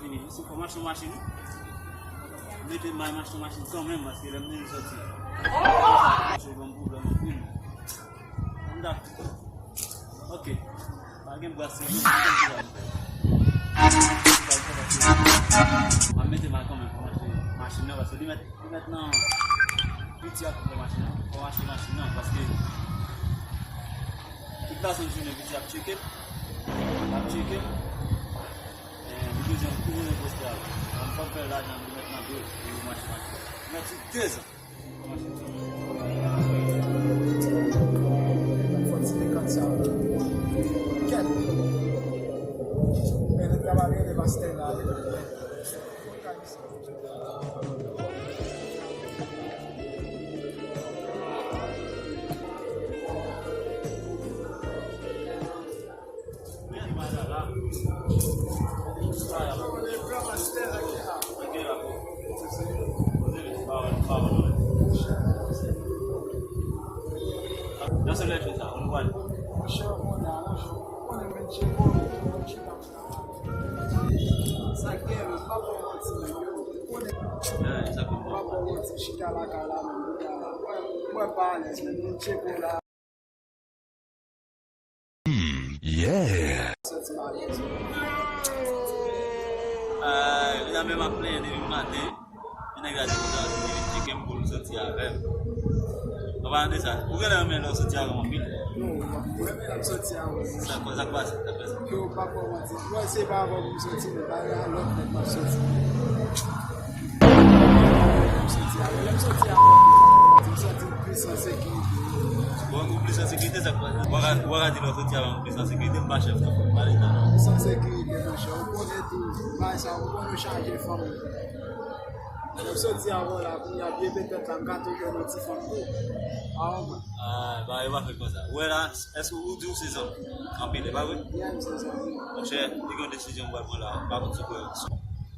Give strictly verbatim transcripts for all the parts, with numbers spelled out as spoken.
Fini, si fò m achte yon machin, wi. Mete m al achte yon machin kanmenm, paske lè m vin soti, machin ban m pwoblèm anpil. M dakò. Ok. Pa gen bras, se mwen ki fè. M ap mete m al kanmenm pou m achte machin nan, paske li mèt, li mèt nan piti ap pran machin nan. Fò m achte machin nan, paske tout la sent jounen piti ap tcheke m. Ap tcheke m. Eh, li bezwen, li bezwen poste a. An, fò m fè lajan, li mèt nan do, pou m achte machin. Mèt sou de zan. Fò ti dekann sa. Kèt. Men, nou travay, rele pastè la, rele. Hmm, yeah. Ah, mezanmi, m ap plenyen depi maten. Nèg la di konsa, li vin tcheke m pou l soti avè m. An palan de sa, ou genlè renmen lè w soti avè m anpil? Non, mwen renmen lè m soti avè w. Sa k, sa k pase? Sa k pase? Yo, pa fò manti. Mwen, se pa avè w pou m soti, men pa gen lòt nèg m ap soti. M soti avè w. Lè m soti avè w, m santi m plis an sekirite. Bon, ou plis an sekirite, sa k pase? Ou pa ka, ou pa ka di lè w soti avè m, ou plis an sekirite, m pa chèf nan fòk pale sa non. Plis an sekirite, monchè. Ou konnen tou, bagay sa, ou konnen w chaje fanm. Lè m soti avè w la, kounye a, byen petèt la, m ka tou jwenn yon ti fanm tou. A, ou wè. Ah, bagay pa fèt konsa. Ou wè la, èske ou di w se zanmi? Anpil, e pa vre? Yeah, m se zanmi. Monchè, li gen yon desizyon m pral pran la, m pa konn si w kwè.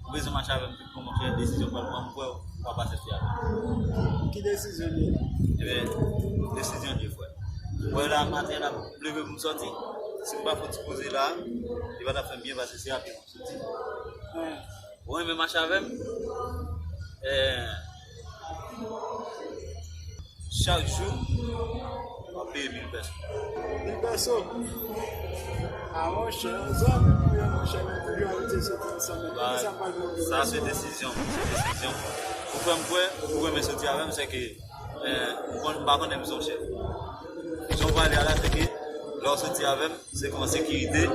Ou bezwen mache avè m tout bon, monchè, desizyon m pral pran, m kwè w pa pase fè avè m. Ki desizyon li ye? Ebyen, desizyon li ye, frè. Ou wè la, maten la, m leve pou m soti. Si m pa fè yon ti poze la, li pa t ap fè m byen, paske se a pye m ap soti. Ou renmen mache avè m? Eh, chak jou, w ap peye mil pèso. Mil pèso? A, monchè, yon zanmi m, monchè, nou toujou abitye soti ansanm. Ba, sa se desizyon, se desizyon. Ou fè m kwè, ou renmen soti avè m, se ke, eh, ou konn, m pa konnen m se yon chèf. Jan w pale a la, se ke lè w soti avè m, se pou an sekirite.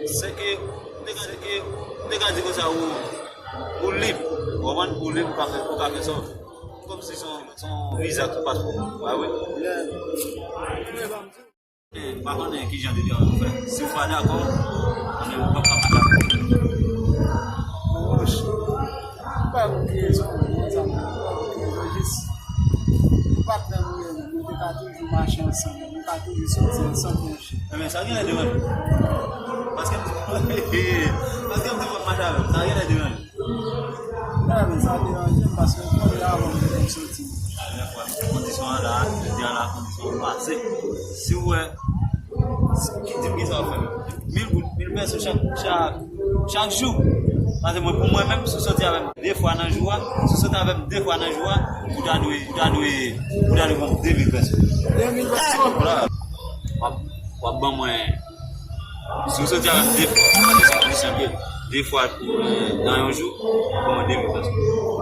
Se ke, m te ka, se ke, m te ka di konsa ou, ou lib. Ou konprann? Ou lib, ou ka fè, ou ka fè sa w vle. Kòmsi se yon, se yon viza ki paspò. Ba wi. Eh, m pa konnen ki jan de travay ou fè. Si w pa dakò, konnen ou p ap ka mache avè m. Monchè, m pa gen okenn rezon pou mwen, zanmi. M pa gen okenn rezon, jis, m pa t nan nou menm, nou te ka toujou mache ansanm, nou ka toujou soti ansanm, monchè. Enben, sa genlè deranje w. Paske m, paske m di w mache avè m, sa genlè deranje w. A, men sa deranje m, paske m konnen avan m te konn soti. Alè, frè m, kondisyon an la, jodi a la, kondisyon an pase. Si w wè, si, ki, di m kisa w fè. Mil goud, mil pèso chak, chak, chak jou. Paske mwen, pou mwen menm, si w soti avè m de fwa nan jou a, si w soti avè m de fwa nan jou a, ou ta dwe, ou ta dwe, ou ta dwe ban m de mil pèso. De mil pèso? Vwala. W ap, w ap ban mwen, si w soti avè m de fwa, de fwa, eh, nan yon jou, w ap ban mwen de mil pèso.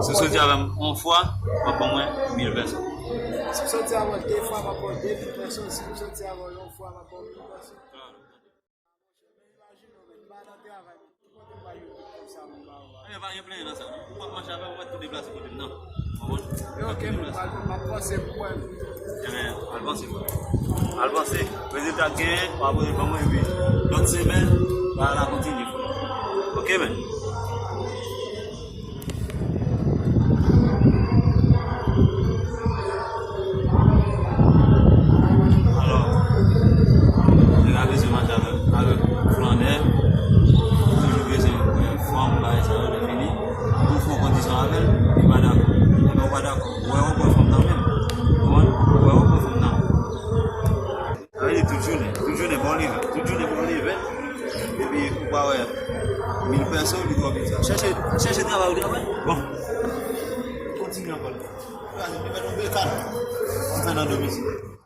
Si w soti avè m yon fwa, w ap ban mwen mil pèso. Si w soti avè m de fwa, m ap ban w de mil pèso. Si w soti avè m yon fwa, m ap ban w mil pèso. Imajine w, men, m pa nan travay, men ki kote m pral jwenn tout kòb sa, m pa wè. Ebyen, pa gen plenyen nan sa, non. Ou p ap mache avè m, ou mèt tou deplase kote m nan. Ou konprann? Ebyen, ok, men, m ap, m ap panse pou mwen. Ebyen, al panse, frè. Al panse. Rezilta k genyen, w a poze l ban mwen, epi lòt semèn, bagay la kontinye, frè. Ok, men. Alò, nèg la bezwen mache avèk, avèk flannè, toujou bezwen wè fanm, bagay sa yo, lè fini, ou fè yon kondisyon avè l, li pa dakò. Ebyen, ou pa dakò. Ou wè w ap pran fanm nan men l. Ou konprann? Ou wè w ap pran fanm nan. Sa vle di tout jounen, tout jounen pa w leve, tout jounen pa w leve. Epi ou pa wè, mil pèso li twò piti. Chèche, chèche travay ou travay. Bon. Kontinye ankò. Kraze, li fè nou detan. Antre nan domicile.